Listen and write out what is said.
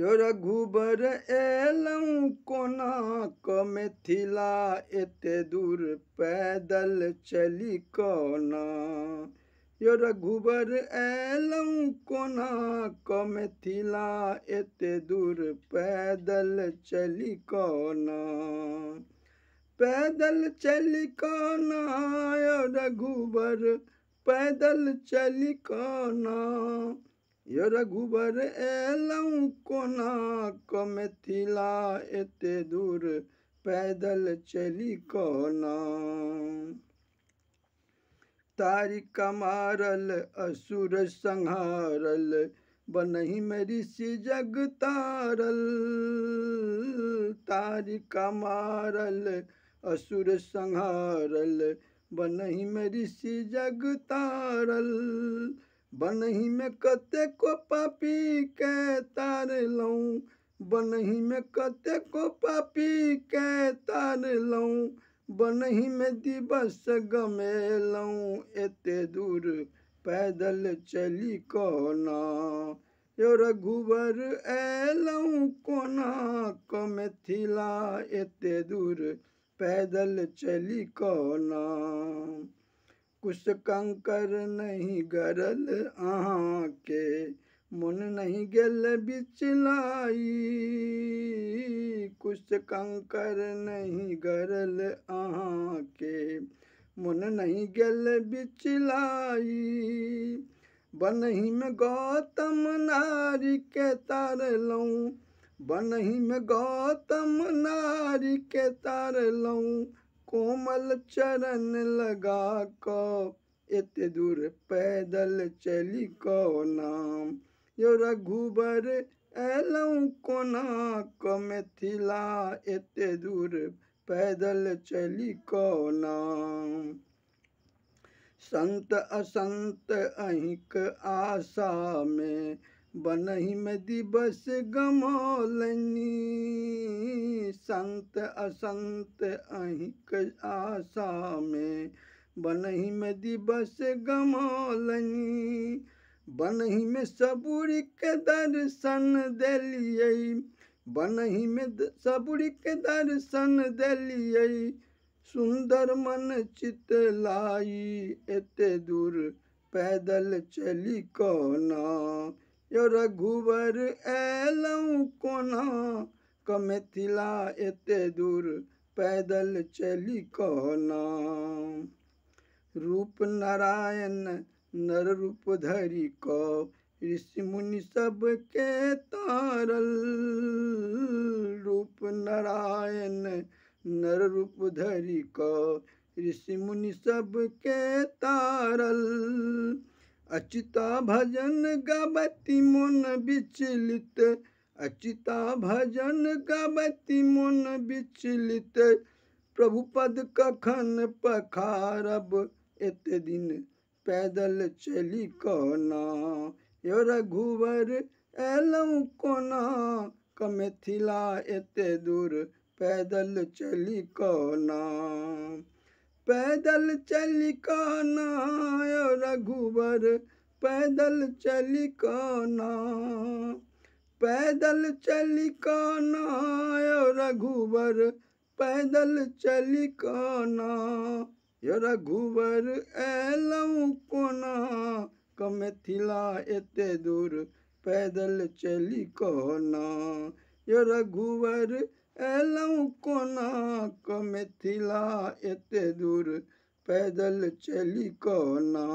यो रघुबर एलहुँ कोना क मिथिला एते दूर पैदल चली कोना। यो रघुबर एलहुँ कोना क मिथिला एते दूर पैदल चली कोना। पैदल चली कोना यो रघुबर पैदल चली कोना। यो रघुबर एलहुँ कोना क मिथिला एते दूर पैदल चली कोना। तारिका मारल असुर संहारल बनहि में ऋषि जग तारल। तारिका मारल असुर संहारल बनहि में ऋषि जग तारल। बनहि में कतेको पापी के तारलहुँ, बनहि में कतेको पापी के तारलहुँ। बनहि में दिवस गमेलहुँ एते दूर पैदल चली कोना। यो रघुबर एलहुँ कोना क मिथिला एते दूर पैदल चली कोना। कुश कंकर नहीं गरल अहाँके मन नहीं गेल बिचलाई। कुश कंकर नहीं गरल अहाँके मन नहीं गेल बिचलाई। बनहि में गौतम नारी के तारलहुँ, बनहि में गौतम नारी के तारलहुँ। कोमल चरण लगा क एते दूर पैदल चली कोना। यो रघुबर एलहुँ कोना क मिथिला एते दूर पैदल चली कोना। संत असंत अहिंक आशा में बनहि में दिवस गमौलनि। संत असंत अहिंक आशा में बनहि में दिवस गमौलनि। बनहि में सबुरी के दर्शन देलियै, बनहि में सबुरी के दर्शन देलियै। सुंदर मन चित लाई एते दूर पैदल चली कोना। यो रघुबर एलहुँ कोना क मिथिला एते दूर पैदल चली कोना। रूप नारायण नर रूप धरि क ऋषि मुनि सबके तारल। रूप नारायण नर रूप धरि क ऋषि मुनि सबके तारल। अचिता भजन गाबति मन विचलित, अचिता भजन गाबति मन विचलित। प्रभु पद कखन पखारब एते दिन पैदल चली कोना। यो रघुबर एलहुँ कोना क मिथिला एते दूर पैदल चली कोना। पैदल चली कोना यो रघुबर पैदल चली कोना। पैदल चली कोना यो रघुबर पैदल चली कोना। यो रघुबर एलहुँ कोना क मिथिला एते दूर पैदल चली कोना। यो रघुबर एलहुँ कोना क मिथिला एते दूर पैदल चली कोना।